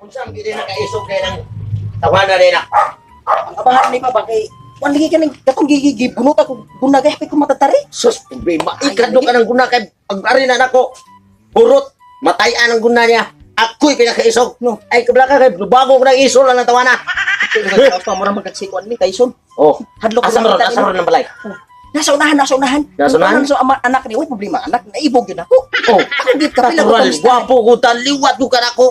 Unsa ang gid nakaisog kay nang tawana rin na. Ang abahan ni Papa kay wan lagi ka ning katong gigigi bunuta ko guna kay hapit ko matatari. Sus, problema. Ikadlo ka ng guna kay pag ari na nako. Burot, matayan ang guna niya. Ako'y pinakaisog. No. Ay, kabla ka kay bago ko ng isol ang tawana. Pa mo ra magagsikuan ni Tyson. Oh, Hadlok asa maron, asa maron ng balay. Nasa unahan, nasa unahan. Nasa unahan? So ama, anak ni, uy, problema anak, naibog yun ako. Oh, Ako gid ka pila ko natural, kamusta. gwapo ko, taliwat ko ka nako.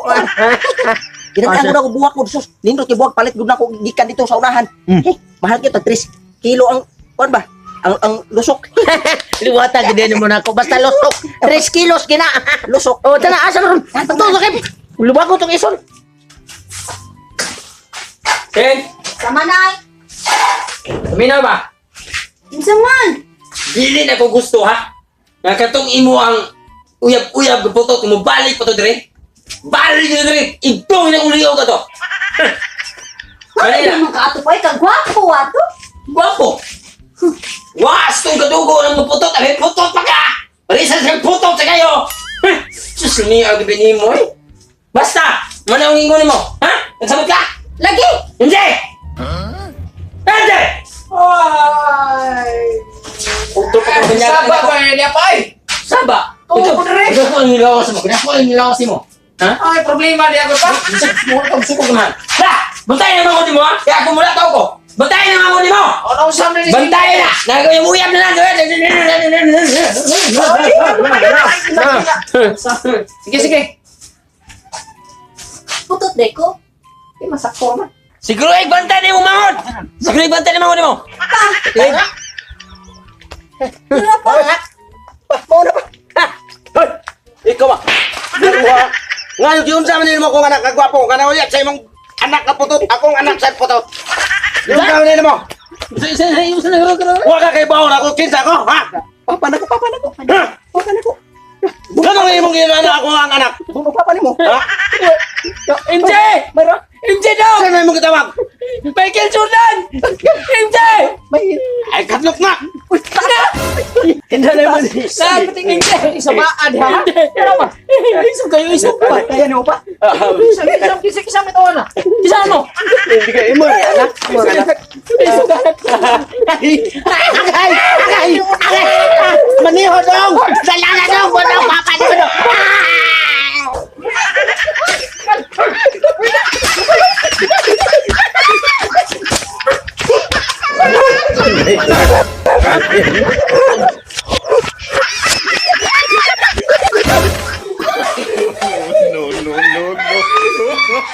Ginagkaan ko na ako buwak ko. Sus, nindot kay buwak palit gud na ako gikan dito sa unahan. Eh, mahal kay tag 3 kilo ang kuan ba? Ang lusok. Liwata gid mo na ako basta lusok. 3 kilos gina. Lusok. Oh, tana asa maron. Ato sa kay lubago tong isol. Ken, Sama na. Minaw ba? Unsa man? Dili na ko gusto ha. Nga katong imo ang uyab-uyab putot mo balik pa to dire. Balik na dire. Ibong na uliyo ka to. Ano Kanina. naman ka ato pa kagwapo ato. Gwapo. Was tong kadugo ng maputot. Abi putot pa ka. Parisa sa putot sa kayo. Huh. Sus ni ag mo eh. Basta, manang ingon nimo. Ha? Nagsabot ka? Lagi. Hindi! Hindi! Ay! Puto pa ka ganyan. Saba ba niya pa ay? Saba! Oo, dire. Ikaw ang nilawas mo. Ikaw ang nilawas mo. Ha? Ay, problema di ako pa. Sukog naman. Ha! Bantayan naman ko di mo ha? Kaya ako mula tao ko. Bantayan naman ko di mo! Ano usam ni Bantayan na! Naguyam na lang! Sige, sige. Putot de ko. Di masakto man. Siguro ay bantay ni mo mangon! Siguro ay bantay ni mangon mo! Wala pa. Pa, mao na pa. Hoy, ikaw ba? Naruha. Nga yung unsa man nimo kung anak ka gwapo, kana uyab sa imong anak ka putot, akong anak sa putot. Yung unsa man nimo? Wa ka kay bawon ako kinsa ko, ha? Papa na ko, papa na ko. Ha? Papa na ko. Ganong imong ginana ako ang anak? Buno papa nimo. Ha? MJ! Mayroon. MJ daw! Saan na imong gitawag? Michael Jordan! MJ! May Ay kadlok na. Uy, tara. Kinsa na imong Nakating MJ! Sabaan ha. Isog kayo, isog pa! Kaya nimo pa. Isang isang kisa kisa may tawa na. Isa mo! Hindi ka imo anak. Imo anak. Isog ka! Agay! Agay! Agay! Maniho dong! Dala na dong! Wala papa dong! No, no, no, no.